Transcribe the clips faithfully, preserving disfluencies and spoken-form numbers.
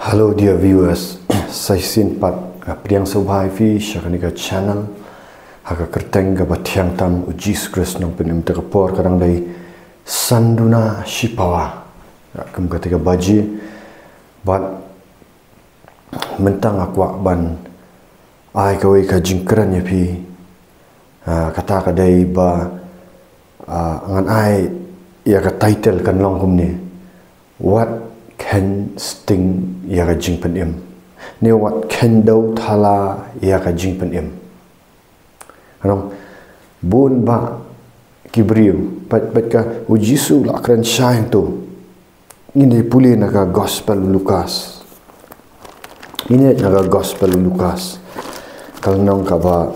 Hello dear viewers, sa shisien pat nga pdiang sngewbha ïa phi sha kane ka channel ha ka kyrteng kaba thiang tam U Jisu Khrist Nongpynim. Te ka por ka dang dei san duna shipawa, kum kata ka baje, bad mynta nga kwah ban ai kawei ka jingkren ïa phi. Ah, kata ka dei ba, ah, ngan ai ïa ka title kan long kumne: Wat kheiñ sting ïa ka jingpynim, ne wat kheiñ dew thala ïa ka jingpynim. Ka long bun ba ki briew, pat, pat ka U Jisu la kren shai hangto. Ngin ïa pule na ka Gospel Lukas. Ngin ïa na ka Gospel Lukas, ka lynnong kaba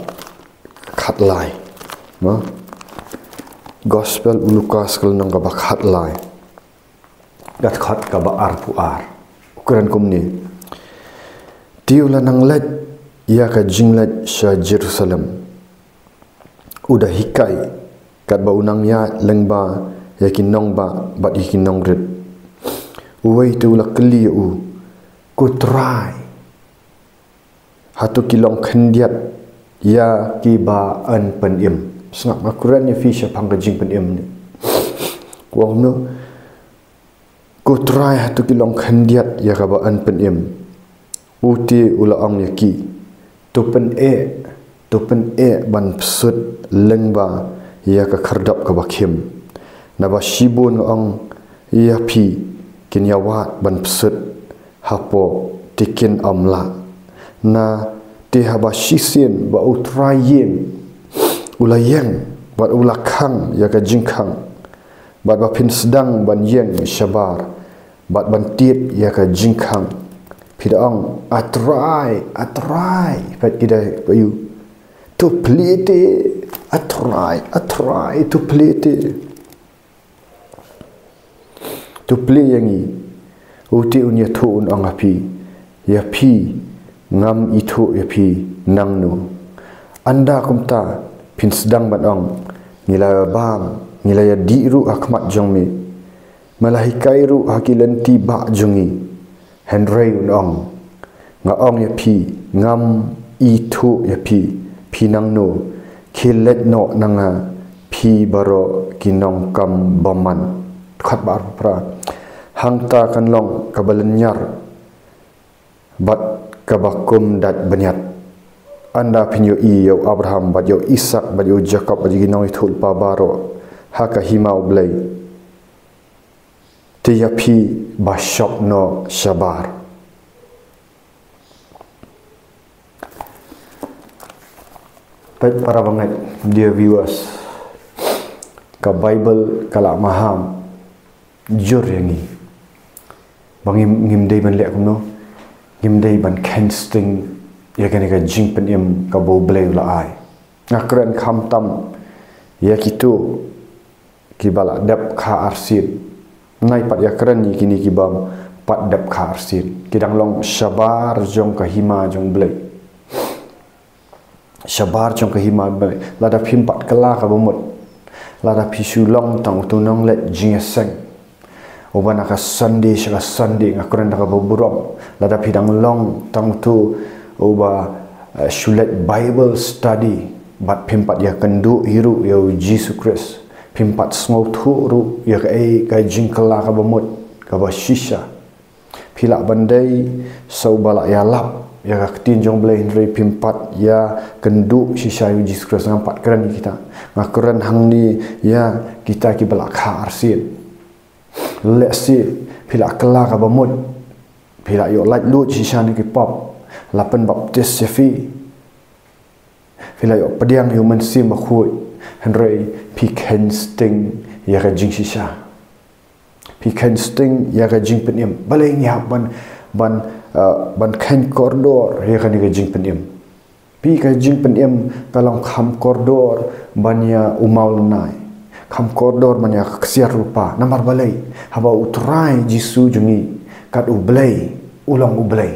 khatlai. Ma? Gospel Lukas ka lynnong kaba khatlai, ka dkhot kaba arphew ar. U kren kumne: Te u la nang leit ïa ka jingleit sha Jerusalem, u da hikai katba u nang ïaid lyngba ïa ki nongbah bad ïa ki nongrit. Uwei te u la kylli ïa u, Ko Trai, hato ki long khyndiat ïa kiba yn pynim? Sngap, nga kren ïa phi shaphang ka jingpynim ne. Ong kumno? Ko Trai, hato ki long khyndiat ïa kaba yn pynim? U te u la ong ïa ki, To pyneh, to pyneh ban psut lyngba ïa ka khyrdop kaba khim. Naba shibun, nga ong ïa phi, kin ïawad ban psut hapoh, te kin ym lah. Na te haba shisien ba U Trai ïing u la ïeng bad u la khang ïa ka jingkhang, bad ba phin sdang ban ïeng shabar bad ban tied ïa ka jingkhang, phi da ong, A Trai, A Trai. Pat ki da ong ïa u, To plie te, A Trai, A Trai, to plie te. To plie ïa ngi. U te un ïathuh, un ong ha phi, Ïa phi, ngam ithuh ïa phi nangno. Ynda kumta phin sdang ban ong, Ngi la bam, ngi la ïadih ruh ha khmat jong me, me la hikai ruh ha ki lynti bah jong ngi. Hynrei un ong, Nga ong ïa phi, ngam ithuh ïa phi, phi nangno, khie leit noh na nga, phi baroh ki nongkam bymman. Dkhot ba arphew phra. Hangta kan long kaba lynñiar bad kaba kum dait bniat, ynda phin ïohi ïa u Abraham bad ïa u Isaak bad ïa u Jakob bad ïa ki nongïathuhlypa baroh ha ka hima U Blei, te ïa phi ba shop noh shabar. Peit, para bangeit, dear viewers, ka Bible ka la maham jur ïa ngi ba ngim, ngim dei ban leh kumno, ngim dei ban kheiñ sting ïa kane ka jingpynim kaba U Blei u la ai. Nga kren khamtam ïa kito kiba la dep kha arsien. Nai pat ïa kren ïa kine kibym pat dep kha arsien. Ki dang long shabar jong ka hima jong U Blei. Shabar jong ka hima U Blei. Lada phim pat kylla kaba mut, lada phi shu long tang uto u nongleit jingïaseng uba na ka Sunday sha ka Sunday, nga kren da kaba burom, lada phi dang long tang uto uba, eh, shu leit Bible study bad phim pat ïakynduh hi ruh ïa U Jisu Khrist, phim pat sngewthuh ruh ïa kaei ka jingkylla kaba mut kaba shisha, phi lah ban dei sa uba la ïalap ïa ka ktien jong U Blei hynrei phim pat ïakynduh shisha ïa U Jisu Khrist. Ngam pat kren ïa kita. Nga kren hangne ïa kita kiba la kha arsien. Lehse phi la kylla kaba mut, phi la ïoh laitluid shisha na ki pop, la pynbaptis ïa phi, phi la ïoh pdiang ïa U Mynsiem Bakhuid, hynrei phi kheiñ sting ïa ka jingshisha. Phi kheiñ sting ïa ka jingpynim. Balei ngi hap ban, ban, uh, ban kheiñ kordor ïa kane ka jingpynim? Phi, ka jingpynim ka long kham kordor ban ïa u mawlynnai, kham kordor ban ïa ka ksiar rupa. Namar balei? Haba U Trai Jisu jong ngi, kat U Blei, u long U Blei.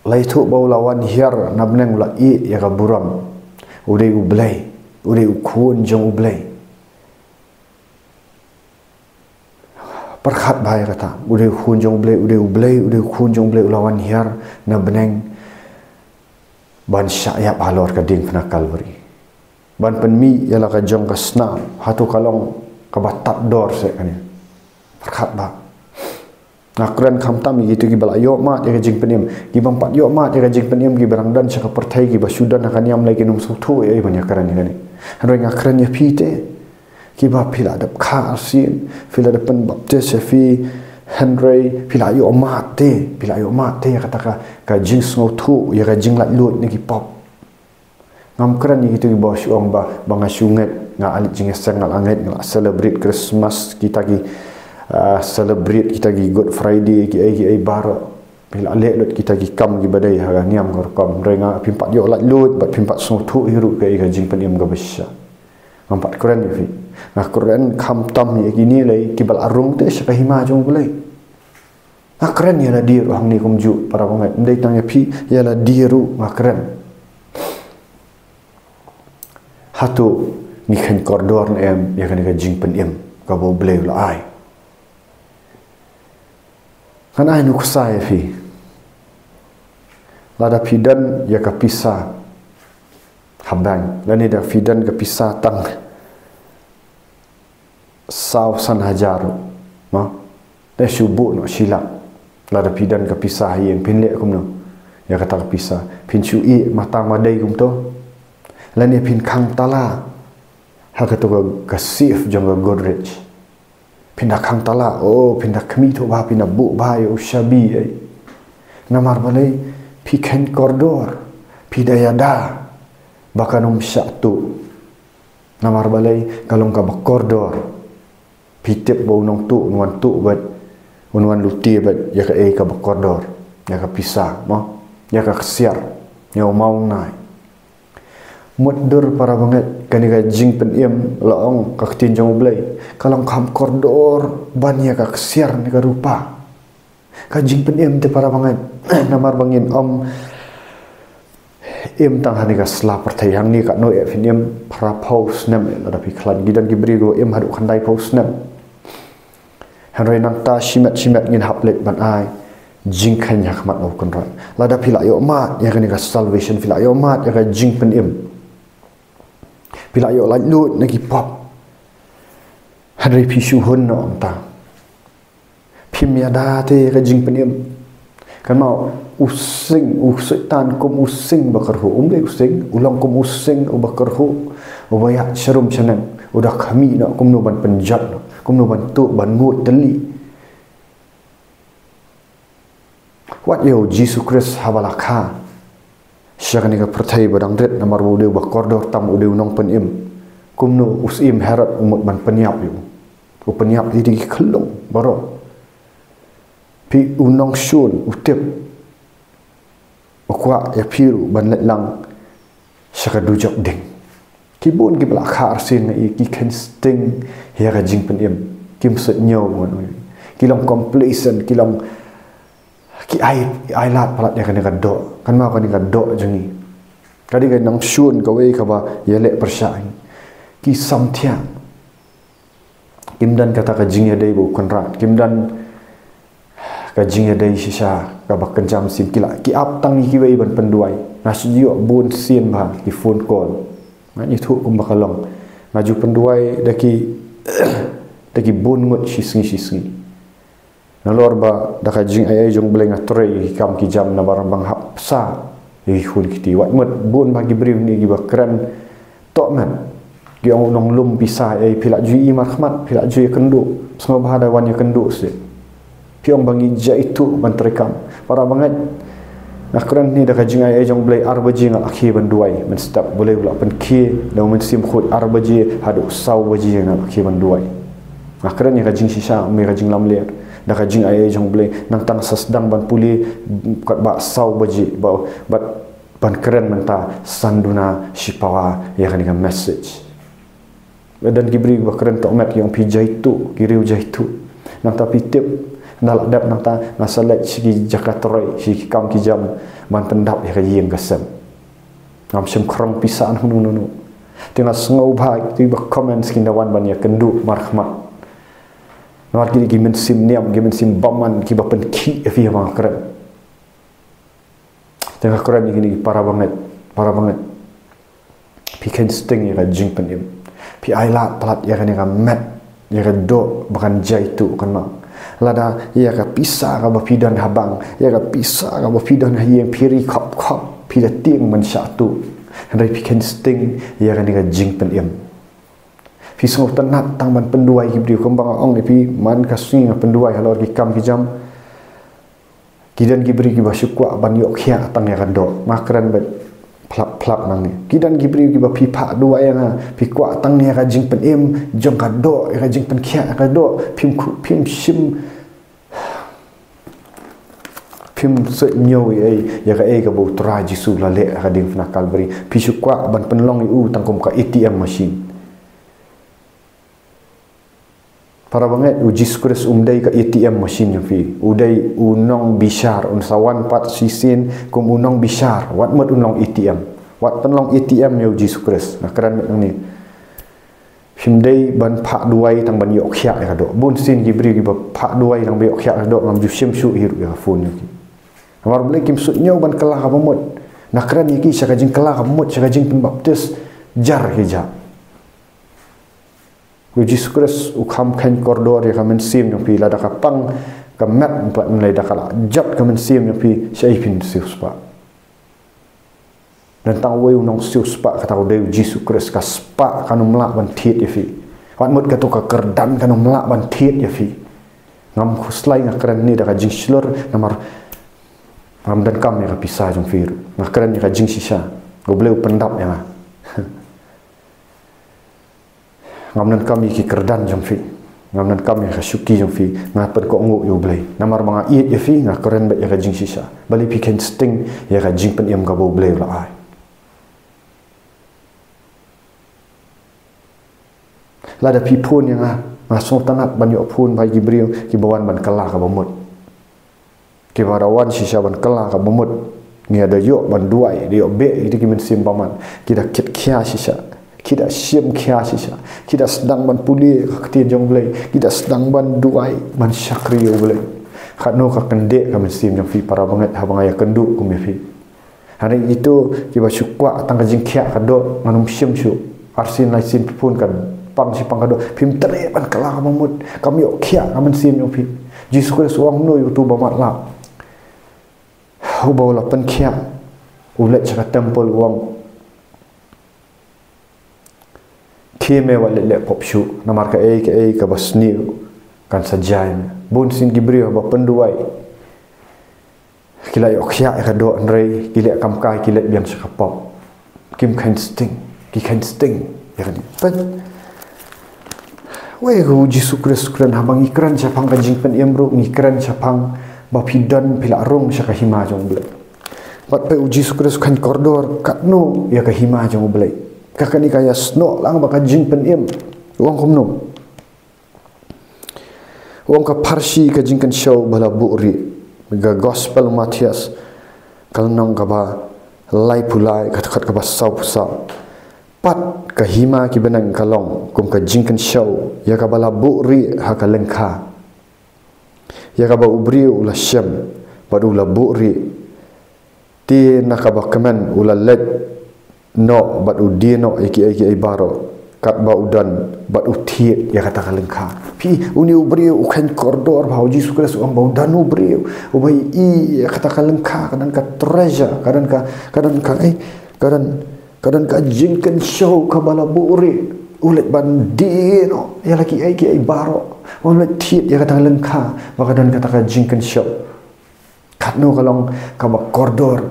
La ïathuh ba u la wan hiar na bneng, u la ïeh ïa ka burom. U dei U Blei, u dei u khun jong U Blei. Pyrkhat bha ïa kata, u dei u khun jong u Blei, u dei u Blei, u dei u khun jong u Blei, u la wan hiar na bneng ban shah ïap halor ka diengphna Kalbari, ban pynmih ïa la ka jong ka snam. Hato ka long kaba tad dor seh kane? Pyrkhat bha. Nga kren khamtam ïa kito kiba la ïoh mad ïa ka jingpynim. Kiba ym pat ïoh mad ïa ka jingpynim, kiba dang don sha ka pyrthei, kiba shu don ha ka niam, lei kin ym sngewthuh ei ban ïa kren ïa kane. Hynrei nga kren ïa phi te, kiba phi la dep kha arsien, phi la dep pynbaptis ïa phi, hynrei phi la ïoh mad te, phi la ïoh mad te ïa kata ka, ka jingsngewthuh ïa ka jinglaitluid na ki pop. Ngam kren ïa kito kiba shu ong ba, ba nga shu ngeit, nga leit jingïaseng, nga la ngeit, nga la celebrate Christmas, kita ki, ah, celebrate kita ki Good Friday, kiei kiei baroh. Phi la leh lut kita ki kam kiba dei ha ka niam ka rukom. Hynrei nga, phim pat ïoh laitluid bad phim pat sngewthuh hi ruh kaei ka jingpynim kaba shisha. Ngam pat kren ïa phi. Nga kren khamtam ïa kine lei kiba la rung te sha ka hima jong U Blei. Nga kren ïa lade ruh hangne kumjuh, para bangeit. Ym dei tang ïa phi, ïa lade ruh nga kren. Hato ngi kheiñ kordor ne em ïa kane ka jingpynim kaba U Blei u la ai? Ngan ai nuksa ïa phi. Lada phi don ïa ka pisa ha bank, lane da phi don ka pisa tang saw san hajar ruh, ma, da shu buh noh shi lak. Lada phi don ka pisa ha ïing, phin leh kumno ïa kata ka pisa? Phin shu ïeh mata ma dei kumto, lane phin khang tala ha kato ka, ka safe jong ka Godrej? Phin da khang tala, oh, phin da khmih thuh bha, phin da buh bha ïa u shabi ei. Namar balei? Phi kheiñ kordor, phi da ïada ba kan ym shah tuh. Namar balei? Ka long kaba kordor. Phi tip ba u nongtuh un wan tuh bad un wan lute bad ïa kaei kaba kordor, ïa ka pisa, mo, ïa ka ksiar, ïa u mawnai. Mutdur, para bangeit, kane ka jingpynim, la ong ka ktien jong U Blei, ka long kham kordor ban ïa ka ksiar ne ka rupa. Ka jingpynim te, para bangeit, namar ba ngin ym im tang ha kane ka sla pyrthei. Hangne katno eh phin im, phra phew snem eh lada phi khlaiñ. Ki don ki briew kiba im haduh khyndai phew snem. Hynrei nangta shimet shimet ngin hap leit ban ai jingkheiñ ha khmat U Kynrad. Lada phi la ïoh mad ïa kane ka salvation, phi la ïoh mad ïa ka jingpynim, phi la ïoh laitluid na ki pop, hynrei phi shu hun noh hangta, phim ïada te ïa ka jingpynim. Kan mut u sing, u Soitan kum u sing ba kyrhuh. Um dei u sing, u long kum u sing uba kyrhuh, uba ïaid sharum shaneng, u da khmih noh kumno ban pynjot noh, kumno ban tuh, ban nguid tylli. Wat ïa u Jisu Khrist haba la kha sha kane ka pyrthei ba dang rit, namar ba u dei uba kordor tam, u dei u nongpynim. Kumno u syiem Herod u mut ban pynïap ïa u? U pynïap ïa ki khyllung baroh. Phi, u nongshun u tip, u kwah ïa phi ruh ban leit lang sha ka dujok ding. Ki bun kiba la kha arsien nga ïohi ki kheiñ sting ïa ka jingpynim. Kim sngewthuh ngan ong. Ki long complacent, ki long, ki ai, ai lad palat ïa kane ka doh. Kan mut kane ka doh jong ngi, ka dei ka nongshun kawei kaba ïaleh pyrshah ngi. Ki samthiah. Kim don kata ka jingïadei bad U Kynrad. Kim don ka jingïadei shisha kaba kynja mynsiem. Ki la, ki ap tang ïa kiwei ban pynduwai. Nga shu ïoh bun sien bha ki phone call. Nga ïathuh kumba ka long. Nga ju pynduwai da ki, da ki bun ngut shi sngi shi sngi. Nalor ba da ka jingaiei jong U Blei nga trei ïa ki kam ki jam, namar ba nga hap bsa ïa ki khun ki kti. Wat mut bun bha ki briew hangne kiba kren tohmet. Ki ong u nonglum pisa, eh, phi la ju ïohi markhmat, phi la ju ïakynduh. Sngewbha da wan ïakynduh seh. Phi ong ba ngi jaituh ban treikam. Para bangeit, nga kren hangne da ka jingaiei jong U Blei, ar baje nga la khie ban duwai mynstep. U Blei u la pynkhie da U Mynsiem Khuid, ar baje haduh saw baje nga la khie ban duwai. Nga kren ïa ka jingshisha, ym ïa ka jinglamler. Da ka jingaiei jong U Blei, nangta nga sa sdang ban pule katba saw baje, ba, bad ban kren mynta san duna shipawa ïa kane ka message. Don ki briew ba kren tohmet, ki ong phi jaituh, ki riew jaituh. Nangta phi tip, ynda la dep nangta nga sa leit sha ki jaka trei, sha ki kam ki jam, ban pyndap ïa ka ïing ka sem. Ngam shym khrong pisa nangno nangno. Te nga sngewbha ïa kiba comments kin da wan ban ïakynduh markhmat. Namar ki dei ki mynsiem niam, ki mynsiem bymman, kiba pynkhih ïa phi haba nga kren. Te nga kren ïa kine ki para bangeit, para bangeit. Phi kheiñ sting ïa ka jingpynim. Phi ailad palat ïa kane ka met, ïa ka doh ba kan jia ïa uto u kynmaw. Lada ïa ka pisa kaba phi don ha bank, ïa ka pisa kaba phi don ha ïing, phi ri khop khop, phi da tieng ban shah tuh. Hynrei phi kheiñ sting ïa kane ka jingpynim. Phi sngewtynnat tang ban pynduwai ki briew, kumba nga ong ïa phi, man ka sngi nga pynduwai halor ki kam ki jam. Ki don ki briew kiba shu kwah ban ïoh khiah tang ïa ka doh. Nga kren beit phlap phlap nangne. Ki don ki briew kiba phi phah duwai ïa nga, phi kwah tang ïa ka jingpynim jong ka doh, ïa ka jingpynkhiah ïa ka doh, phim khu-, phim shim, phim suidñiew ïa, ïa kaei kaba u Trai Jisu u la leh ha ka diengphna Kalbari. Phi shu kwah ban pynlong ïa u tang kum ka A T M machine. Para bangeit, u Jisu Khrist um dei ka A T M machine jong phi. U dei u nongbishar, un sa wan pat shisien kum u nongbishar. Wat mut un long A T M. Wat pynlong A T M ïa u Jisu Khrist. Nga kren beit nangne. Phim dei ban phah duwai tang ban ïoh khiah ïa ka doh. Bun sien ki briew kiba phah duwai tang ban ïoh khiah ïa ka doh, ngam ju shim shuh hi ruh ïa ka phone jong ki. Namar balei? Kim suidñiew ban kylla kaba mut. Nga kren ïa ki sha ka jingkylla kaba mut, sha ka jingpynbaptis jar ki jah. U Jisu Khrist u kham kheiñ kordor ïa ka mynsiem jong phi, lada ka pang ka met, ym pat lei, da ka la jot ka mynsiem jong phi, shaei phin siewspah? Don tang uwei u nongsiewspah, kata u dei u Jisu Khrist. Ka spah kan ym lah ban thied ïa phi. Wat mut kato ka kyrdan kan ym lah ban thied ïa phi. Ngam khuslai, nga kren ne da ka jingshlur, namar ngam donkam ïa ka pisa jong phi ruh. Nga kren ïa ka jingshisha. U Blei u pyndap ïa nga. Ngam donkam ïa ki kyrdan jong phi. Ngam donkam ïa ka shuki jong phi. Nga pynkohnguh ïa u Blei. Namar ba nga ïeit ïa phi, nga kren beit ïa ka jingshisha. Balei phi kheiñ sting ïa ka jingpynim kaba u Blei u la ai? Lada phi phone ïa nga, nga sngewtynnat ban ïoh phone bad ki briew kiba wan ban kylla kaba mut. Kiba da wan shisha ban kylla kaba mut. Ngi da ïoh ban duwai, da ïoh beh ïa ki mynsiem bymman. Ki da kit khia shisha. Ki da shim khia shisha. Ki da sdang ban pule ka ktien jong u Blei. Ki da sdang ban duwai, ban shakri ïa u Blei. Katno ka kyndit ka mynsiem jong phi, para bangeit, haba nga ïakynduh kum ïa phi. Hynrei ito kiba shu kwah tang ka jingkhiah ka doh, ngan ym shim shuh. Arsien laisien phi phone, ka pang shi pang ka doh, phim treh ban kylla kaba mut. Kam ïoh khiah ka mynsiem jong phi. Jisu Khrist u ong kumno ïa uto uba matlap? Uba u la pynkhiah, u leit sha ka temple, u ong, khie me, wat leit leh pop shuh, namar kaei kaei kaba sniew kan sa jia ïa me. Bun sien ki briew haba pynduwai, ki la ïoh khiah ïa ka doh, hynrei ki leh kam kai, ki leit biang sha ka pop. Kim kheiñ sting, ki kheiñ sting ïa kane. Peit, wei, u Jisu Khrist u kren, haba ngi kren shaphang ka jingpynim ruh, ngi kren shaphang ba phi don, phi la rung sha ka hima jong u Blei. Bad peit, u Jisu Khrist u kheiñ kordor katno ïa ka hima jong u Blei. Ka kane ka ïasnoh lang bad ka jingpynim. U ong kumno? U ong, ka pharshi ka jingkynshew ba la buhrieh. Ka Gospel Mathaios, ka lynnong kaba laiphew lai, ka dkhot kaba sawphew saw. Pat ka hima ki bneng ka long kum ka jingkynshew ïa kaba la buhrieh ha ka lyngkha, ïa kaba u briew u la shem bad u la buhrieh. Te na kaba kmen u la leit noh bad u die noh ïa kiei kiei baroh katba u don, bad u thied ïa kata ka lyngkha. Phi, une u briew u kheiñ kordor, ba u Jisu Khrist u ong ba u don u briew uba ïohi ïa kata ka lyngkha, ka don ka treasure, ka don ka, ka don ka, eh, ka don, ka don ka jingkynshew kaba la buhrieh. U leit ban die noh ïa la kiei kiei baroh, u leit thied ïa kata ka lyngkha ba ka don kata ka jingkynshew. Katno ka long kaba kordor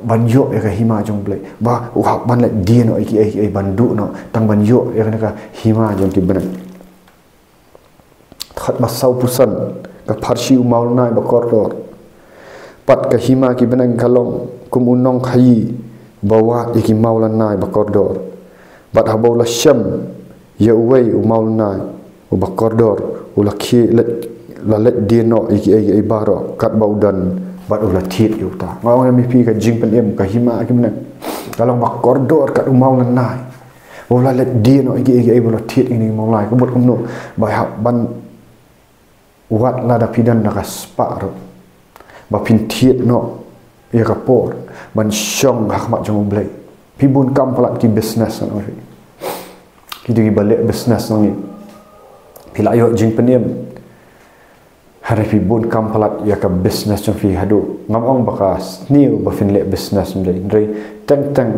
ban ïoh ïa ka hima jong u Blei, ba u hap ban leit die noh ïa kiei kiei, ban duh noh tang ban ïoh ïa kane ka hima jong ki bneng. Dkhot ba sawphew san, ka pharshi u mawlynnai ba kordor. Pat ka hima ki bneng ka long kum u nongkhaïi ba wad ïa ki mawlynnai ba kordor. Bad haba u la shem ïa uwei u mawlynnai uba kordor, u la khie leit, la leit die noh ïa kiei kiei baroh katba u don, bad u la thied ïa uta. Nga ong ïa me, phi, ka jingpynim, ka hima ki bneng ka long ba kordor kat u mawlynnai. Ba u la leit die noh ïa kiei kiei, ba u la thied ïa kine ki mawlynnai. Ka mut kumno? Ba hap ban Wat lada phi don da ka spah ruh, ba phin thied noh ïa ka por ban shong ha khmat jong U Blei. Phi bun kam palat ki business ngan ong ïa phi. Kito kiba leh business ngi, phi la ïoh jingpynim. Hynrei phi bun kam palat ïa ka business jong phi haduh, ngam ong ba ka sniew ba phin leh business, hynrei teng teng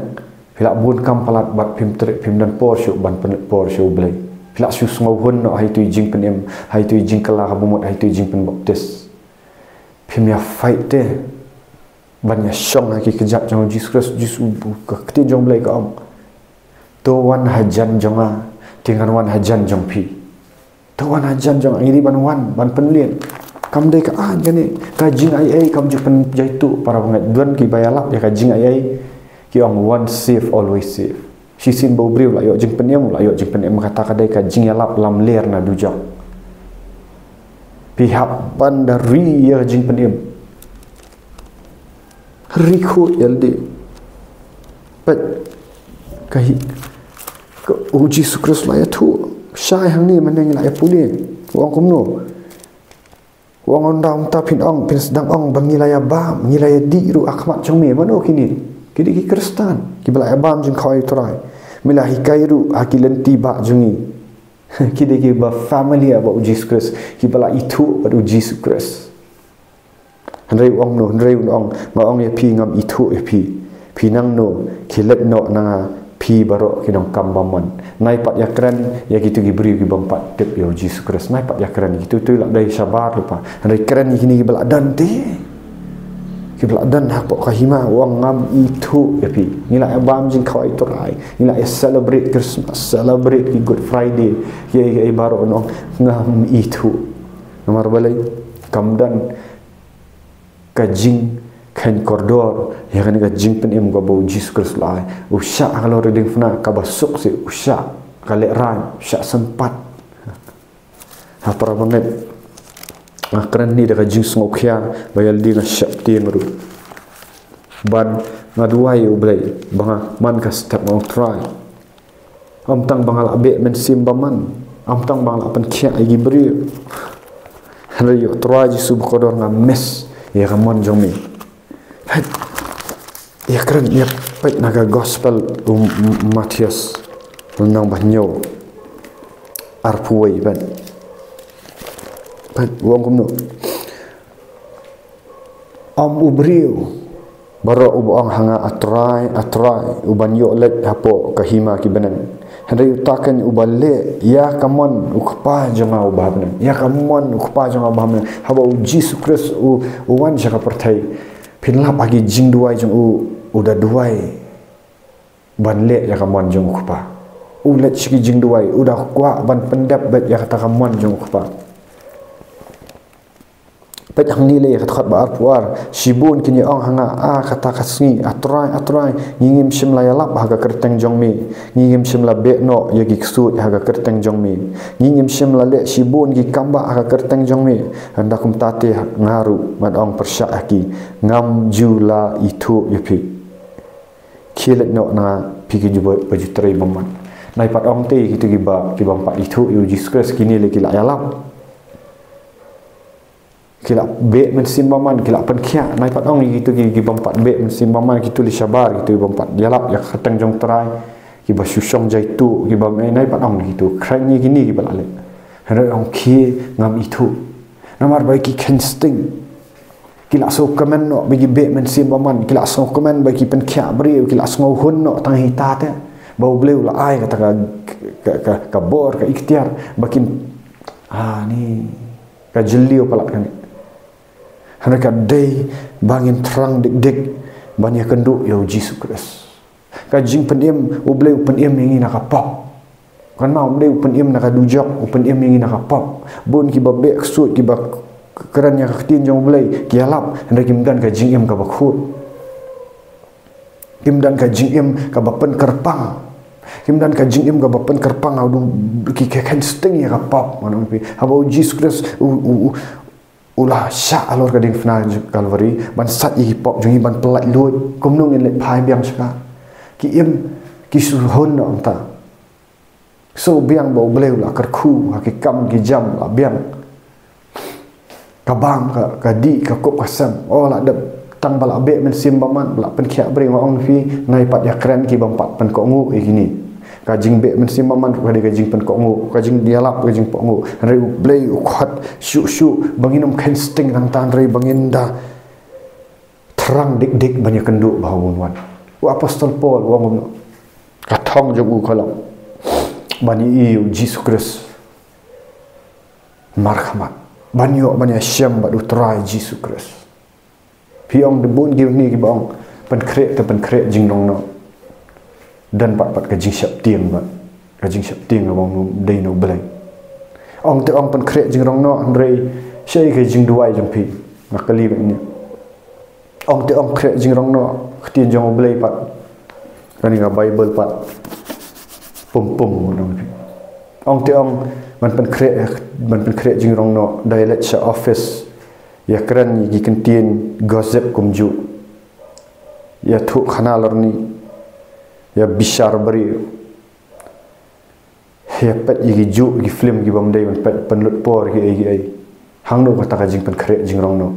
phi la bun kam palat bad phim treh, phim don por shuh ban pynleit por sha U Blei. Phi la shu sngewhun noh ha itu i jingpynim, ha itu i jingkylla ka bamut, ha itu i jingpynbaptis. Phim ïa fight te ban ïa shong ha ki kjat jong U Jisu Khrist. Jisu, ka ktien jong U Blei ka ong, to wan hajan jong nga, te ngan wan hajan jong phi. To wan hajan jong nga, ngi dei ban wan ban pynleit. Kam dei ka aiñ kane, ka jingaiei kam ju pynjaituh. Para bangeit, don kiba ïalap ïa ka jingaiei, ki ong once saved, always saved. Shisien ba u briew u la ïoh jingpynim, u la ïoh jingpynim, kata ka dei ka jingïalap lamler na dujok. Phi hap ban da ri ïa ka jingpynim. Ri khuid ïa lade. Peit, ka hi, ka, U Jisu Khrist u la ïathuh shai hangne mynne, ngi la ïa pule. U ong kumno? U ong, ynda kumta phin ong, phin sdang ong ba ngi la ïa bam, ngi la ïa dih ruh ha khmat jong me. Mano kine? Ki dei ki Khristan kiba la ïa bam jingkhawai U Trai. Me la hikai ruh ha ki lynti bah jong ngi. Ki dei kiba familiar bad U Jisu Khrist, kiba la ithuh bad U Jisu Khrist. Hynrei u ong kumno? Hynrei u ong, nga ong ïa phi, ngam ithuh ïa phi. Phi nangno? Khie leit noh na nga, phi baroh ki nongkam bymman. Nai pat ïakren ïa kito ki briew ki bym pat tip ïa U Jisu Khrist. Nai pat ïakren ïa kito, to la dei shabar lypa. Hynrei kren ïa kine kiba la don te, kiba la don hapoh ka hima. U ong, ngam ithuh ïa phi. Ngi la ïa bam jingkhawai U Trai, ngi la ïa celebrate Christmas, celebrate ki Good Friday, ïa, ïa, ïa baroh, u ong, ngam ithuh. Namar balei? Kam don ka jingkheiñ kordor ïa kane ka jingpynim kaba U Jisu Khrist u la ai. U shah halor diengphna kaba suk sih, u shah ka lehraiñ, u shah sympat. Ha, para bangeit, nga kren hangne da ka jingsngewkhia ba ïa lade nga sheptieng ruh, bad nga duwai ïa U Blei ba nga man ka step, nga ong, Trai, ym tang ba nga la beh mynsiem bymman, ym tang ba nga la pynkhiah ïa ki briew, hynrei ïa U Trai Jisu bakordor, nga miss ïa ka mon jong me. Peit, ïa kren, ïa peit na ka Gospel u M-, M-, Mathaios, lynnong ba hynñiew, arphew wei, peit. Peit, u ong kumno? Ym u briew baroh uba ong ha nga, A Trai, A Trai, u ban ïoh leit hapoh ka hima ki bneng, hynrei uta keiñ uba leh ïa ka mon U Kpa jong nga uba ha bneng. Ïa ka mon U Kpa jong nga uba ha bneng. Haba U Jisu Khrist u, u wan sha ka pyrthei, phin lap ha ki jingduwai jong u, u da duwai ban leh ïa ka mon jong U Kpa. U leit sha ki jingduwai, u da kwah ban pyndep beit ïa kata ka mon jong U Kpa. Peit hangne lei, ïa ka dkhot ba arphew ar, shibun kin ïa ong ha nga, A, kata ka sngi, A Trai, A Trai, ngi ngim shym la ïalap ha ka kyrteng jong me, ngi ngim shym la beh noh ïa ki ksuid ha ka kyrteng jong me, ngi ngim shym la leh shibun ki kambah ha ka kyrteng jong me? Ynda kumta te nga ruh ngan ong pyrshah ha ki, ngam ju la ithuh ïa phi. Khie leit noh na nga, phi ki ju ba, ba ju trei bymman. Nai pat ong te, kito kiba, ki bym pat ithuh ïa U Jisu Khrist, kine lei ki la ïalap. Ki la beh mynsiem bymman, ki la pynkhiah. Nai pat ong ïa kito ki, ki bym pat beh mynsiem bymman, kito lei shabar, kito ki bym pat ïalap ïa ka kyrteng jong U Trai, kiba shu shong jaituh, kiba, eh, nai pat ong ïa kito, kren ïa kine kiba la leh. Hynrei ong, khie, ngam ithuh. Namar ba ki kheiñ sting. Ki la sngewkmen noh ba ki beh mynsiem bymman, ki la sngewkmen ba ki pynkhiah briew, ki la sngewhun noh tang ha ita te ba U Blei u la ai kata ka, ka, ka, ka bor, ka iktiar, ba kin, ah, ni, ka jylliew palat kane. Hynrei ka dei ba ngin thrang dik dik ban ïakynduh ïa U Jisu Khrist. Ka jingpynim, U Blei u pynim ïa ngi na ka pop. Kynmaw, U Blei u pynim na ka dujok, u pynim ïa ngi na ka pop. Bun kiba beh ksuid, kiba k-, kren ïa ka ktien jong U Blei, ki ïalap, hynrei kim don ka jingim kaba khuid. Kim don ka jingim kaba pynkyrpang. Kim don ka jingim kaba pynkyrpang, ha u dang ki, ki kheiñ sting ïa ka pop, ngan ong ïa phi. Haba U Jisu Khrist u, u, u, u la shah halor ka diengphna Kalbari ban sait ïa ki pop jong ngi, ban pyllait luid, kumno ngin leit phai biang sha ka? Ki im, ki sngewhun noh hangta. Sngewbiang ba U Blei u la kyrkhu ha ki kam ki jam, la biang. Ka bam, ka, ka dih, ka kup, ka sem. O, la dep tang ba la beh mynsiem bymman, ba la pynkhiah briew, nga ong phi, nga ai pat ïakren ki bym pat pynkohnguh ïa kine. Ka jingbeh mynsiem bymman ruh ka dei ka jingpynkohnguh, ka jingïalap, ka jingpynkohnguh. Hynrei U Blei u khot shuh shuh ba ngin ym kheiñ sting nangta, hynrei ba ngin da thrang dik dik ban ïakynduh bha ha U Nwan. U Apostol Paul u ong kumno? Ka thong jong u ka long ban ïohi ïa U Jisu Khrist markhmat, ban ïoh ban ïashem bad U Trai Jisu Khrist. Phi ong, da bun ki ne kiba ong, pynkhreh te pynkhreh jingrong noh, don pat pat ka jingsheptieng, bad ka jingsheptieng kaba ym dei na U Blei. Ong te ong pynkhreh jingrong noh, hynrei shaei ka jingduwai jong phi? Nga kylli bad ine. Ong te ong khreh jingrong noh, ka ktien jong U Blei pat, kane ka Baibl pat, pum pum, ngan ong ïa phi. Ong te ong ban pynkhreh, ban pynkhreh jingrong noh, da ïaleit sha office, ïakren ïa ki kyntien gossip kumjuh, ïathuh khana lorni, ïabishar briew, ïapeit ïa kijuh ki film ki bym dei ban peit, pynlut por kiei kiei. Hangno kata ka jingpynkhreh jingrong noh?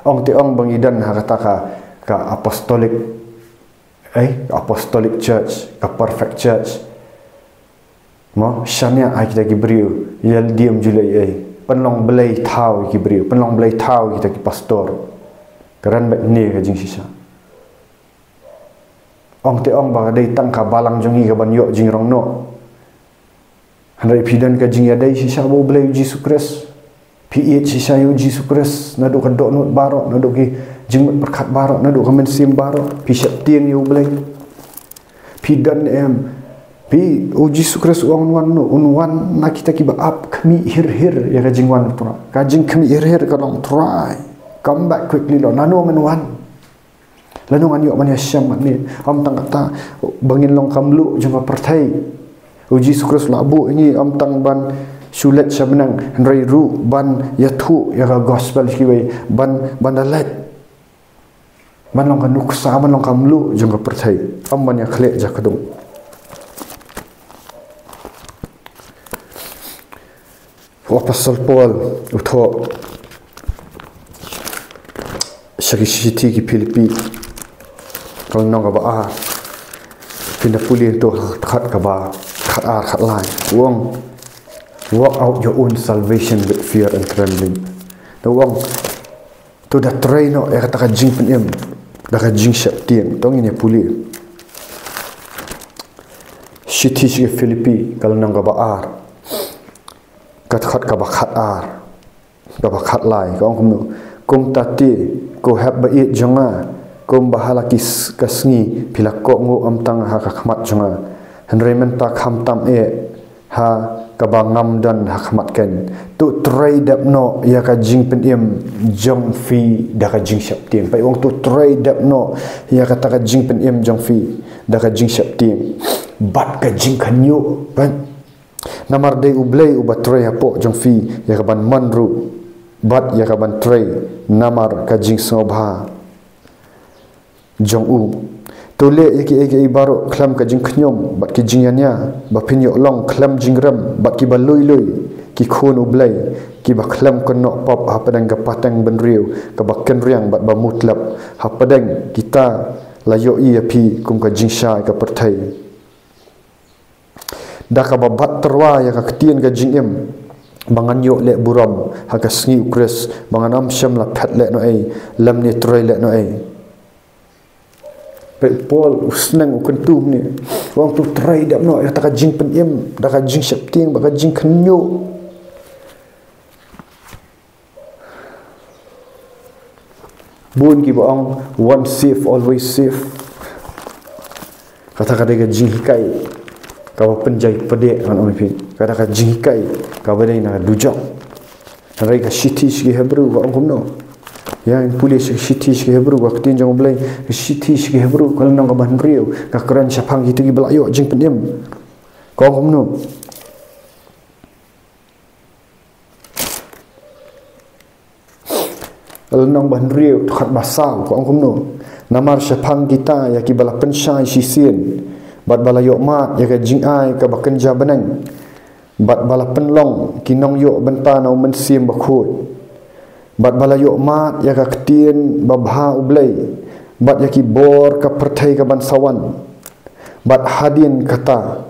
Ong te ong ba ngi don ha kata ka, ka apostolic, eh, ka apostolic church, ka perfect church. Mo, shaniah ha kita ki briew, ïa lade ym ju leh ei ei. Pynlong blei thaw ïa ki briew, pynlong blei thaw ïa kita ki pastor. Kren beit ne ka jingshisha. Ong te ong ba ka dei tang ka balang jong ngi kaban ïoh jingrong noh. Hynrei phi don ka jingïadei shisha bad U Blei U Jisu Khrist? Phi ïeit shisha ïa U Jisu Khrist naduh ka dohnud baroh, naduh ki jingmut pyrkhat baroh, naduh ka mynsiem baroh? Phi sheptieng ïa U Blei? Phi don em? Phi, U Jisu Khrist u ong un wan, un wan na kita kiba ap khmih hir hir ïa ka jingwan U Trai. Ka jingkhmih hir hir ka long, Trai, come back quickly Lord. Nano ngan wan? Lano ngan ïoh ban ïashem bad me? Ym tang kata, ba ngin long ka mluh jong ka pyrthei. U Jisu Khrist u la buh ïa ngi ym tang ban shu leit sha bneng, hynrei ruh ban ïathuh ïa ka gospel sha kiwei, ban, ban da leit, ban long ka nuksa, ban long ka mluh jong ka pyrthei. Ym ban ïakhleh jakadum. U Apostol Paul u thoh sha ki shithi ki Philippi, ka lynnong kaba ar. Phin da pule to, khat kaba, khat ar, khat lai. U ong, "Work out your own salvation with fear and trembling." Da u ong, to da trei noh ïa kata ka jingpynim da ka jingsheptieng. To ngin ïa pule. Shithi sha ki Philippi, ka lynnong kaba ar, ka dkhot kaba khat ar, kaba khat lai, ka ong kumno? Kumta te, ko hep ba ïeit jong nga, kumba ha la ki s-, ka sngi phi la kohnguh ym tang ha ka khmat jong nga, hynrei mynta khamtam eh ha kaba ngam don ha khmat kein. To trei dep noh ïa ka jingpynim jong phi da ka jingsheptieng. Phi ong, to trei dep noh ïa kata ka jingpynim jong phi da ka jingsheptieng bad ka jingkhynñiuh. Namar dei U Blei uba trei hapoh jong phi ïa kaban mon ruh bad ïa kaban trei namar ka jingsngewbha jong u. To leh ïa kiei kiei baroh khlem ka jingkhñium bad ki jingïania, ba phin ïoh long khlem jingrem bad kiba lui lui, ki khun U Blei, kiba khlem kynnoh pop hapdeng ka pateng bynriew kaba kynriang bad ba mutlop, hapdeng kita la ïohi ïa phi kum ka jingshai ka pyrthei. Da kaba bat tyrwa ïa ka ktien ka jingim, ba ngan ïoh leh burom ha ka sngi U Khrist, ba ngan ym shym la phet lehnohei lymne trei lehnohei. Phi, Paul u sneng u kyntu ne, u ong to trei dep noh ïa kata ka jingpynim da ka jingsheptieng bad ka jingkhynñiuh. Bun kiba ong, once saved, always saved. Kata ka dei ka jinghikai kaba pynjai pdeng, ngan ong ïa phi. Kata ka jinghikai kaba dei na dujok. Hynrei ka shithi sha ki Hebru ka ong kumno? Ïa, ngin pule sha ka shithi sha ki Hebru, ka ktien jong U Blei, ka shithi sha ki Hebru, ka lynnong kaba hynriew, ka kren shaphang kito kiba la ïoh jingpynim. Ka ong kumno? Lynnong ba hynriew, dkhot ba saw, ka ong kumno? Namar shaphang kita ïa kiba la pynshai shisien, bad ba la ïoh mad ïa ka jingai kaba kynja bneng, bad ba la pynlong ki nongïoh bynta na U Mynsiem Bakhuid, Bad ba la ïohmad ïa ka ktien babha U Blei, bad ïa ki bor ka pyrthei ka ban sa wan. Bad hadien kata,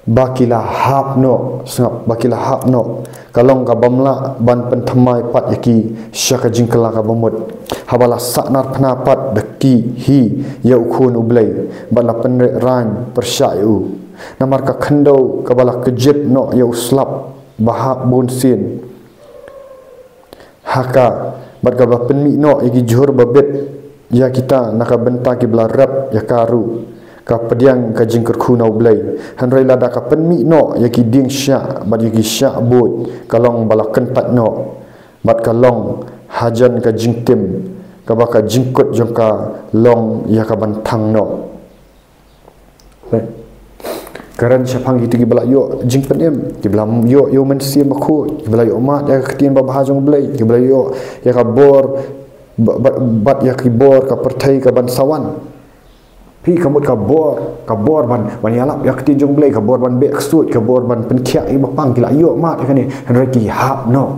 ba ki la hap noh, sngap, ba ki la hap noh, ka long ka bym lah ban pynthymmai pat ïa ki sha ka jingkylla ka bamut. Haba la sahnarphna pat da ki hi ïa U Khun U Blei, bad la pynrek rain pyrshah ïa u. Namar ka khyndew kaba la kjit noh ïa u slap, ba hap bun sien ha ka, bad kaba pynmih noh ïa ki jhur babit ïa kita, na ka bynta kiba la rep ïa ka ruh, ka pdiang ka jingkyrkhu na U Blei. Hynrei lada ka pynmih noh ïa ki dieng shiah bad ïa ki shiah buit, ka long ba la kyntait noh, bad ka long hajan ka jingtim, kaba ka jingkut jong ka long ïa ka ban thang noh. Kren shaphang kito kiba la ïoh jingpynim, kiba la ïoh ïa U Mynsiem Bakhuid, kiba la ïohmad ïa ka ktien babha jong U Blei, kiba la ïoh ïa ka bor, ba-, ba-, bad ïa ki bor ka pyrthei ka ban sa wan. Phi, ka mut ka bor, ka bor ban, ban ïalap ïa ka ktien jong U Blei, ka bor ban beh ksuid, ka bor ban pynkhiah ïa ba pang, ki la ïohmad ïa kane, hynrei ki hap noh.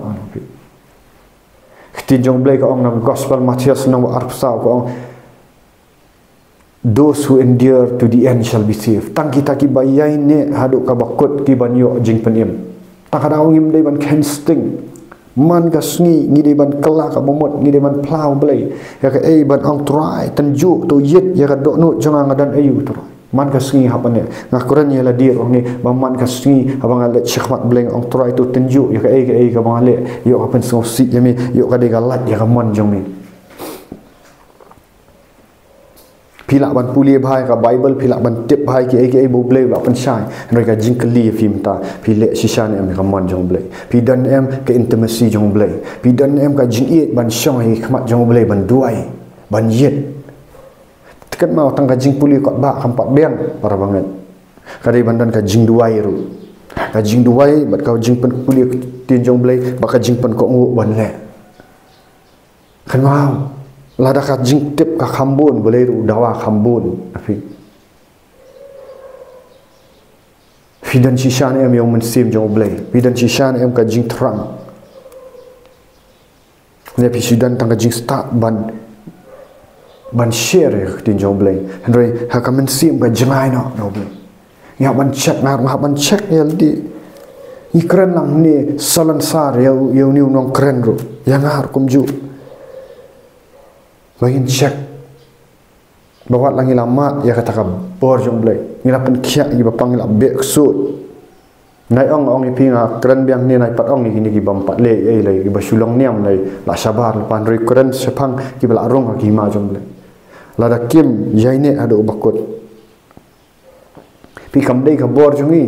Ka ktien jong U Blei ka ong na Gospel Mathaios lynnong ba arphew saw, ka ong, "Those who endure to the end shall be saved." Tang kita kiba ïaineh haduh kaba kut ki ban ïoh jingpynim. Tang kata ngim dei ban kheiñ sting. Man ka sngi ngi dei ban kylla ka bamut, ngi dei ban phla U Blei. Ïa kaei ban ong, Trai, tynjuh, to ïit ïa ka dohnud jong nga, nga don aiu, Trai. Man ka sngi hap ban leh. Nga kren ïa lade ruh hangne ba man ka sngi haba nga leit shakhmat Blei nga ong, Trai, to tynjuh ïa kaei kaei kaba nga leh, ïoh ka pynsngewsih ïa me, ïoh ka dei ka lait ïa ka mon jong me. Phi lah ban pule bha ïa ka Baibl, phi lah ban tip bha ïa kiei kiei ba U Blei u la pynshai. Hynrei ka jingkylli ïa phi mynta, phi leh shisha ne em ïa ka mon jong U Blei? Phi don ne em ka intimacy jong U Blei? Phi don ne em ka jingïeit ban shong ha khmat jong U Blei, ban duwai, ban ïit? Te kynmaw, tang ka jingpule kot ba kam pat biang, para bangeit. Ka dei ban don ka jingduwai ruh. Ka jingduwai bad ka jingpynpule ktien jong U Blei bad ka jingpynkohnguh ban leh. Kynmaw, lada ka jingtip ka kham bun, balei ruh u dawa kham bun? Phi, phi don shisha ne em ïa U Mynsiem jong U Blei? Phi don shisha ne em ka jingthrang? Ne phi shu don tang ka jingstad ban, ban share ïa ka ktien jong U Blei, hynrei ha ka mynsiem ka jngai noh na U Blei? Ngi hap ban check, nga ruh nga hap ban check ïa lade. Ngi kren lang ne salonsar ïa u, ïa une u nongkren ruh, ïa nga ruh kumjuh. Ba ngin check ba wat la ngi la mad ïa kata ka bor jong U Blei, ngi la pynkhiah ïa kiba pang, ngi la beh ksuid. Nai ong, ong ïa phi, nga kren biang ne nai pat ong ïa kine kibym pat leh ei ei, lei kiba shu long niam, lei la shabar lypa, hynrei kren shaphang kiba la rung ha ki hima jong U Blei. Lada kim ïaineh haduh ba kut. Phi, kam dei ka bor jong ngi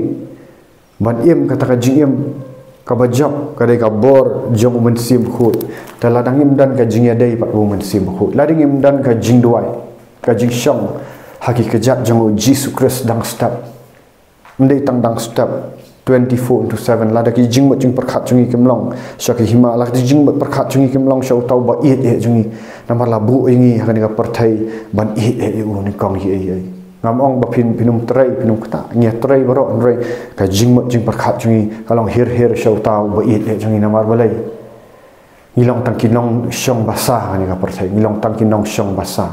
ban im kata ka jingim kaba jop, ka dei ka bor jong U Mynsiem Bakhuid. Te lada ngim don ka jingïadei bad U Mynsiem Bakhuid, lada ngim don ka jingduwai, ka jingshong ha ki kjat jong U Jisu Khrist dang step, ym dei tang dang step, twenty-four into seven, lada ki jingmut jingpyrkhat jong ngi kim long sha ki hima, lada ki jingmut pyrkhat jong ngi kim long sha uta uba ïeit eh jong ngi, namar la buh ïa ngi ha kane ka pyrthei ban ïeit eh ïa u nyngkong hi ei ei. Ngam ong ba phin, phin ym trei, phin ym ktah, ngi ïa trei baroh, hynrei ka jingmut jingpyrkhat jong ngi ka long hir hir sha uta uba ïeit eh jong ngi. Namar balei? Ngi long tang ki nongshong basa ha kane ka pyrthei, ngi long tang ki nongshong basa.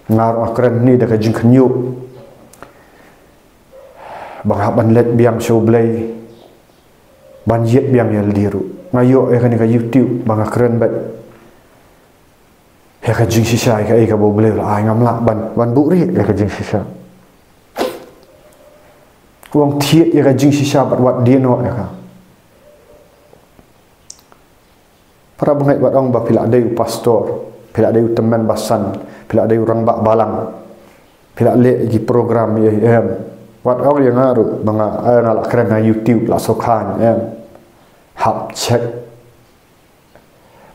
Nga ruh nga kren hangne da ka jingkhynñiuh ba nga hap ban leit biang sha U Blei, ban ïit biang ïa lade ruh. Nga ïoh ïa kane ka YouTube ba nga kren beit ïa ka jingshisha, ïa kaei kaba U Blei u la ai, ngam lah ban, ban buhrieh ïa ka jingshisha. U ong thied ïa ka jingshisha bad wat die noh ïa ka. Para bangeit, wat ong ba phi lah dei u pastor, phi lah dei u tymmen basan, phi lah dei u rangbah balang, phi lah leh ki program ïa, em. Wat ong ïa nga ruh ba nga, eh, nga lah kren na YouTube, lah sngewkhan, em. Hap check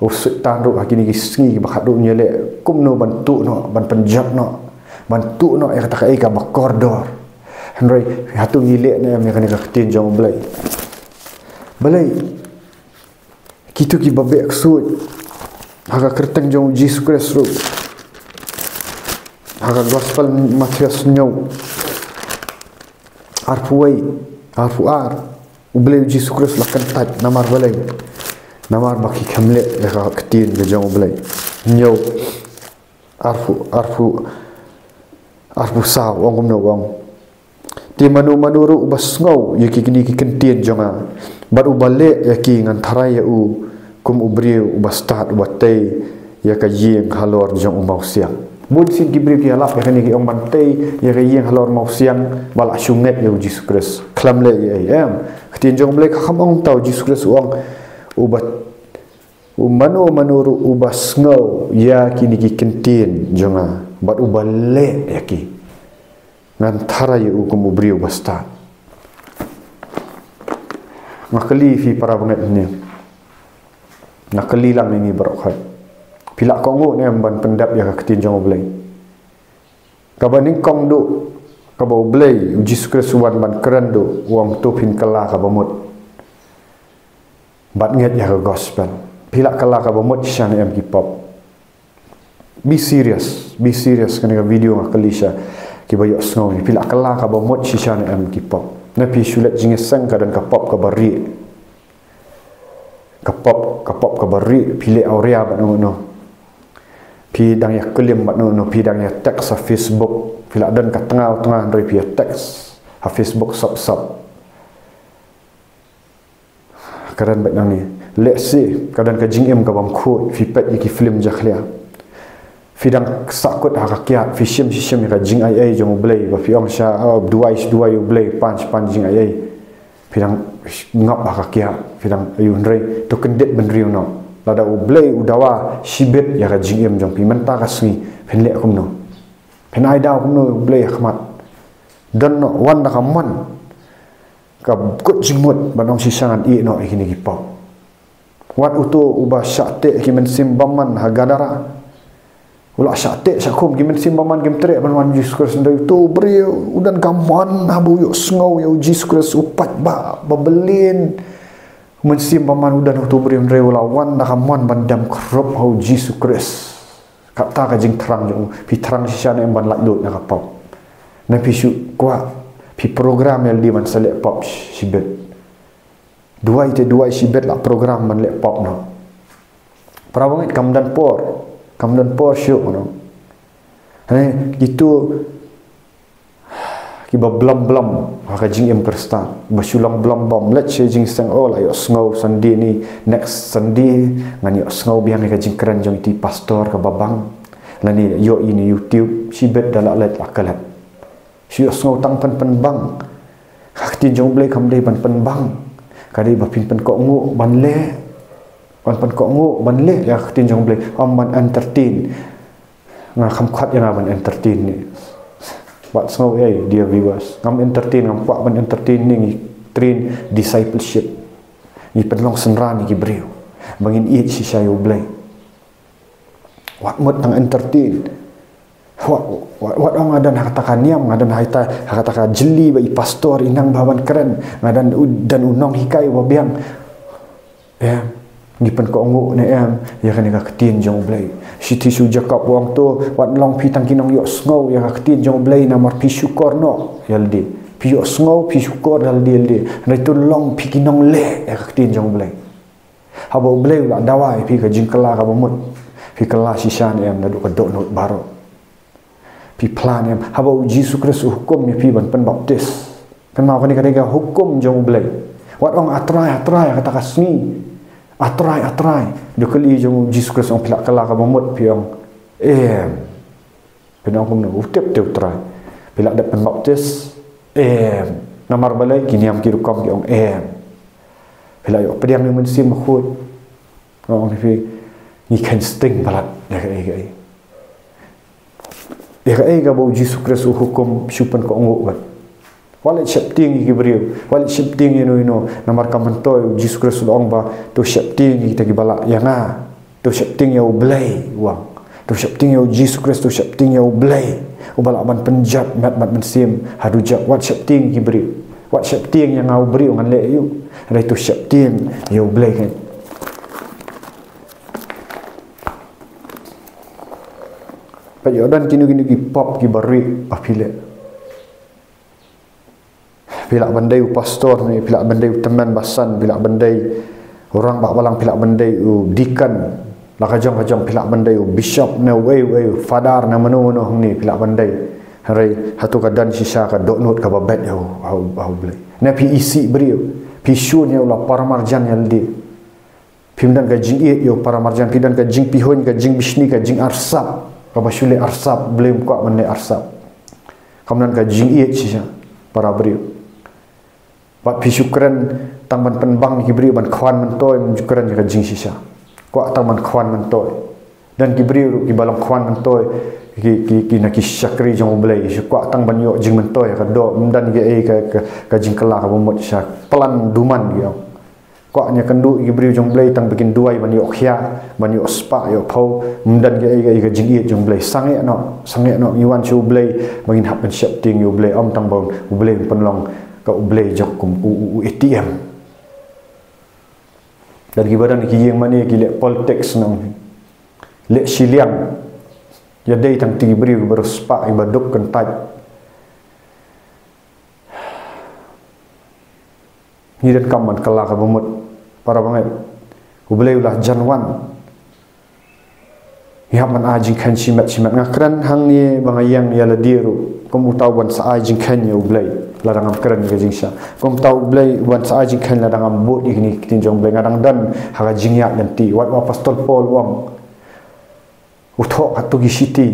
u Soitan ruh ha kine ki sngi ba khadduh, un ïaleh kumno ban tuh noh, ban pynjot noh, ban tuh noh ïa kata kaei kaba kordor. Hynrei hato ngi leh ne em ïa kane ka ktien jong U Blei? Balei? Kito kiba beh ksuid ha ka kyrteng jong U Jisu Khrist ruh, ha ka Gospel Mathaios hynñiew, arphew wei, arphew ar, U Blei U Jisu Khrist la kyntait. Namar balei? Namar ba ki khlem leh ïa ka ktien ka jong U Blei. Hynñiew, arphew, arphew, arphew saw, ong kumno, ong: Te mano mano ruh uba sngew ïa kine ki kyntien jong nga bad uba leh ïa ki, ngan tharai ïa u kum u briew uba stad uba tei ïa ka ïing halor jong u mawsiang. Bun sien ki briew ki ïalap ïa kane, ki ong ban tei ïa ka ïing halor mawsiang ba la shu ngeit ïa U Jisu Khrist. Khlem leh ei ei, em. Ktien jong U Blei kam ong kumta. U Jisu Khrist u ong, uba, u mano mano ruh uba sngew ïa kine ki kyntien jong nga bad uba leh ïa ki, ngan tharai ïa u kum u briew uba stad. Nga kylli phi para bangeit hangne. Nga kylli lang ïa ngi baroh khoit. Phi lah kohnguh ne em ban pyndep ïa ka ktien jong U Blei? Kaba nyngkong duh, kaba U Blei, U Jisu Khrist u wan ban kren duh, u ong to phin kylla kaba mut bad ngeit ïa ka gospel. Phi lah kylla kaba mut shisha ne em ki pop? Be serious, be serious. Kane ka video nga kylli sha kiba ïohsngew ne, phi lah kylla kaba mut shisha ne em ki pop? Ne phi shu leit jingïaseng, ka don ka pop kaba rieh. Ka pop, ka pop kaba rieh, phi leh awria bad uno uno. Phi dang ïaklim bad uno uno, phi dang ïa text ha Facebook. Phi lah don ka tnga u tnga hynrei phi ïa text ha Facebook sop sop. Kren beit nangne. Lehse ka don ka jingim kabym khuid, phi peit ïa ki film jakhlia. Phi dang sahkut ha ka kiad, phi shim shisha ïa ka jingaiei jong U Blei, ba phi ong sha, oh, duwai shi duwai U Blei, pan shi pan jingaiei. Phi dang ngop ha ka kiad, phi dang ïohi hynrei to kyndit bynriew noh. Lada U Blei u dawa shibit ïa ka jingim jong phi mynta ka sngi, phin leh kumno? Phin ai daw kumno U Blei ha khmat? Don noh, wan da ka mon, ka kut jingmut ban ong shisha ngan ïeh noh ïa kine ki pop. Wat uto uba shah teh ki mynsiem bymman ha Gadara. U la shah teh shah khum, ki mynsiem bymman kim treh ban wan Jisu Khrist, hynrei uto u briew u don ka mon haba u ïohsngew ïa U Jisu Khrist, u paidbah ba bylliah. Mynsiem bymman u don uto u briew, hynrei u la wan da ka mon ban dem khrup ha U Jisu Khrist. Kata ka jingthrang jong u. Phi thrang shisha ne em ban laitluid na ka pop? Ne phi shu kwah, phi program ïa lade ban sa leh pop shibit? Duwai te duwai shibit, la program ban leh pop noh. Para bangeit, kam don por, kam don por shuh noh. Hynrei kito kiba blom blom ha ka jingim Khristan, ba shu long blom blom, leit sha jingïaseng, oh, la ïohsngew Sunday ni, next Sunday ngan ïohsngew biang ïa ka jingkren jong iti i pastor kaba bang. Lane ïohi na YouTube, shibit da la leit la klet. Shu ïohsngew tang pynpynbang. Ka ktien jong U Blei kam dei ban pynbang. Ka dei ba phin pynkohnguh ban leh. Ban pynkohnguh ban leh ïa ka ktien jong U Blei, ym ban entertain. Nga kam khot ïa nga ban entertain ne. Wat sngew ei, dear viewers. Ngam entertain, ngam kwah ban entertain ne, ngi train discipleship. Ngi pynlong synran ïa ki briew ba ngin ïeit shisha ïa U Blei. Wat mut tang entertain. Wat, wat, wat ong nga don ha kata ka niam, nga don ha kata, ha kata ka jylli ba i pastor i nang ba ban kren, nga don u, don u nonghikai uba biang. Em, ngi pynkohnguh ne em ïa kane ka ktien jong U Blei? Shithi sha u Jakob u ong to, wat long phi tang ki nongïohsngew ïa ka ktien jong U Blei, namar phi shukor noh ïa lade. Phi ïohsngew, phi shukor ïa lade, ïa lade. Hynrei to long phi ki nongleh ïa ka ktien jong U Blei. Haba U Blei u la dawa ïa phi ka jingkylla kaba mut, phi kylla shisha ne em naduh ka dohnud baroh? Phi phla ne em haba U Jisu Khrist u hukum ïa phi ban pynbaptis? Kynmaw, kane ka dei ka hukum jong U Blei. Wat ong A Trai, A Trai ha kata ka sngi. A Trai, A Trai. Da ka kylli jong U Jisu Khrist, ong phi la kylla kaba mut, phi ong em. Phin ong kumno? U tip te U Trai. Phi la dep pynbaptis? Em. Namar balei? Ki niam ki rukom ki ong em. Phi la ïoh pdiang ïa U Mynsiem Bakhuid? Nga ong ïa phi, ngi kheiñ sting palat ïa kaei kaei. Ïa kaei kaba U Jisu Khrist u hukum, shu pynkohnguh beit. Wat leit sheptieng ïa ki briew, wat leit sheptieng ïa no ïa no. Namar ka myntoi U Jisu Khrist u la ong ba to sheptieng ïa kita kiba lah ïa nga. To sheptieng ïa U Blei, u ong. To sheptieng ïa U Jisu Khrist, to sheptieng ïa U Blei uba lah ban pynjot met bad mynsiem ha dujok. Wat sheptieng ïa ki briew. Wat sheptieng ïa nga u briew, ngan leh aïu? Hynrei to sheptieng ïa U Blei, kan? Peit, ïoh don kino kino ki pop kiba rieh ba phi leh. Phi lah ban dei u pastor ne, phi lah ban dei u tymmen basan, phi lah ban dei U rangbah balang phi lah ban dei u deacon, la ka jong ka jong phi lah ban dei u bishop ne uei uei, u father ne mano mano hangne phi lah ban dei. Hynrei hato ka don shisha ka dohnud kaba beit ïa u, ha u, ha u Blei? Ne phi isih briew, phi shun ïa u la paramarjan ïalade. Phim don ka jingïeit ïa u paramarjan, phi don ka jingpihuiñ, ka jingbishni, ka jingarsap, kaba shu leh arsap, Blei um kwah ban leh arsap. Kam don ka jingïeit shisha para briew. Bad phi shu kren tang ban pynbang ïa ki briew ban khwan myntoi, ym ju kren ïa ka jingshisha. Kwah tang ban khwan myntoi. Don ki briew ruh kiba long khwan myntoi, ki, ki, ki na ki shakri jong u Blei, shu kwah tang ban ïoh jingmyntoi ha ka doh, ym don kiei ka, ka, ka jingkylla kaba mut sha plan duman ki ong. Kwah ïa kynduh ïa ki briew jong u Blei tang ba kin duwai ban ïoh khia, ban ïoh spah, ïoh phew, ym don kiei ka, ka jingïeit jong u Blei. Sangeh noh, sangeh noh, ngi wan sha u Blei ba ngin hap ban sheptieng ïa u Blei, ym tang ba u Blei un pynlong ka u Blei jong kum u, u, u A T M. Don kiba don ki ïing mane ki leh politics noh, leh shiliang. Ïa dei tang ki briew kiba riewspah, kiba duk kyntait. Ngi donkam ban kylla kaba mut, para bangeit. U Blei u la jan wan. Ngi hap ban ai jingkheiñ shimet shimet. Nga kren hangne ba nga ïeng ïalade ruh kum uta uban sa ai jingkheiñ ïa u Blei lada ngam kren ïa ka jingshisha. Kum uta u Blei uban sa ai jingkheiñ lada ngam bud ïa kine ki ktien jong u Blei, nga dang don ha ka jingïaid lynti. Wat u Apostol Paul u ong, u thoh katto ki shithi,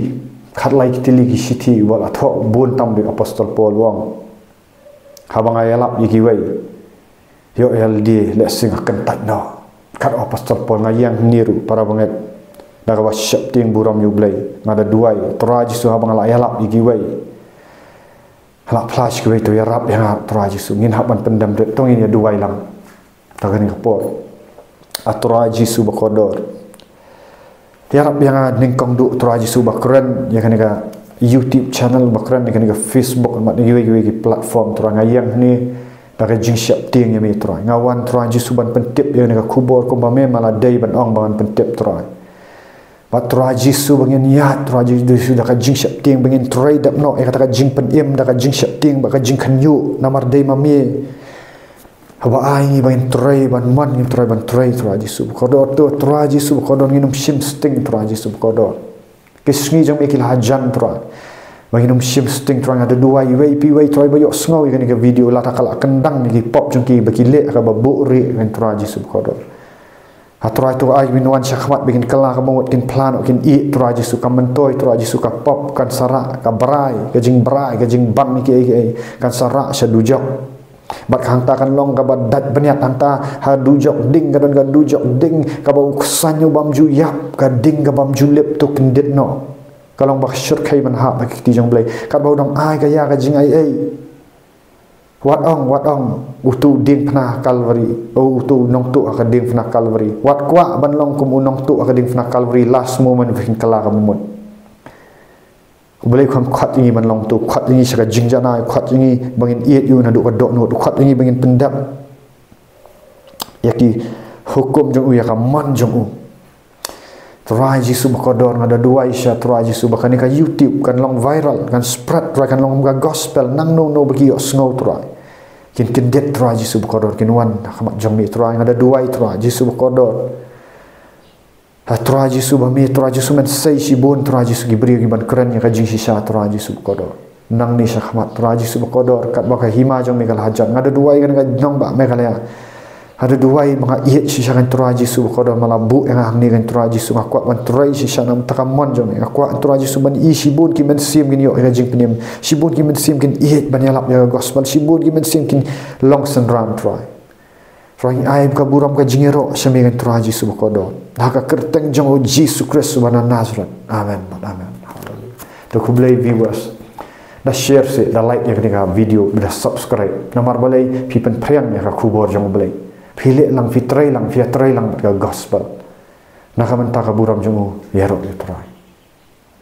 khatlai ki tylli ki shithi, uba la thoh bun tam beit u Apostol Paul u ong. Haba nga ïalap ïa kiwei, ïoh ïalade lehse nga kyntait noh. Kat u Apostol Paul, nga ïeng hangne ruh, para bangeit, da kaba sheptieng burom ïa u Blei. Nga da duwai, Trai Jisu, haba nga la ïalap ïa kiwei, la phla sha kiwei, to ïarap ïa nga, Trai Jisu. Ngin hap ban pyndem rit, to ngin ïa duwai lang. Ha kane ka por, A Trai Jisu bakordor, ïarap ïa nga nyngkong duh, Trai Jisu, ba kren ïa kane ka YouTube channel, ba kren ïa kane ka Facebook, bad ïa kiwei kiwei ki platform, Trai. Nga ïeng hangne da ka jingsheptieng ïa me, Trai. Nga wan, Trai Jisu, ban pyntip ïa kane ka khubor kumba me me la dei ban ong ba ngan pyntip, Trai. Bad Trai Jisu, ba ngin ïaid, Trai Jisu, da ka jingsheptieng, ba ngin trei dap noh ïa kata ka jingpynim da ka jingsheptieng bad ka jingkhynñiuh, namar dei ma me haba ai ngi ba ngin trei ban mon, ngin trei ban trei, Trai Jisu bakordor. To Trai Jisu bakordor, ngin ym shim sting, Trai Jisu bakordor. Ki sngi jong me ki la hajan, Trai, ba ngin ym shim sting, Trai. Nga da duwai iwei pa iwei, Trai, ba ïohsngew ïa kane ka video, lada ka la kyndang ïa ki pop jong ki ba ki leh kaba buhrieh, Trai Jisu bakordor. A Trai, to ai ba ngin wan shakhmat ba kin kylla kaba mut, kin phla noh, kin ïeit, Trai Jisu, ka myntoi, Trai Jisu, ka pop kan sa rah, ka brai, ka jingbrai, ka jingbam kiei kiei, kan sa rah sha dujok. Bad ka hangta kan long kaba dait bniat, hangta ha dujok ding, ka don ka dujok ding kaba u ksuid u bym ju ïap, ka ding ka bym ju lip, to kyndit noh. Ka long ba shyrkhei ban hap ha ki kti jong u Blei. Katba u dang ai ka ïa ka jingaiei. Wat ong, wat ong, utu diengphna Kalbari, o, utu nongtuh ha ka diengphna Kalbari. Wat kwah ban long kum u nongtuh ha ka diengphna Kalbari, last moment ba kin kylla kaba mut. U Blei u khot ïa ngi ban long utu, u khot ïa ngi sha ka jingjanai, u khot ïa ngi ba ngin ïeit ïa u naduh ka dohnud, u khot ïa ngi ba ngin pyndep ïa ki hukum jong u, ïa ka mon jong u. Trai Jisu bakordor, nga da duwai shisha, Trai Jisu, ba kane ka YouTube kan long viral, kan spread, Trai, kan long ka gospel, nangno no ba ki ïohsngew, Trai, kin kyndit, Trai Jisu bakordor, kin wan ha khmat jong me, Trai. Nga da duwai, Trai Jisu bakordor. Ha, Trai Jisu, ba me, Trai Jisu, men sei shibun, Trai Jisu, ki briew kiban kren ïa ka jingshisha, Trai Jisu bakordor. Nangne shakhmat, Trai Jisu bakordor, katba ka hima jong me ka la hajan, nga da duwai ïa kane ka nongbah Meghalaya. Nga da duwai ba nga ïeit shisha, Trai Jisu bakordor, me la buh ïa nga hangne, Trai Jisu, nga kwah ban trei shisha namar ka mon jong me. Nga kwah, Trai Jisu, ban ïohi shibun ki mynsiem kin ïoh ïa ka jingpynim, shibun ki mynsiem kin ïeit ban ïalap ïa ka gospel, shibun ki mynsiem kin long synran, Trai. Trai, ngi ai ka burom, ka jingïaroh sha me, Trai Jisu bakordor, ha ka kyrteng jong u Jisu Khrist uba na Nazareth. Amen, amen. Haleluia. To khublei viewers. Da share seh, da like ïa kane ka video, da subscribe. Namar balei? Phi pynphriang ïa ka khubor jong u Blei. Phi leh lang, phi trei lang, phi ïatrei lang bad ka gospel. Na ka bynta ka burom jong u, ïaroh ïa u Trai.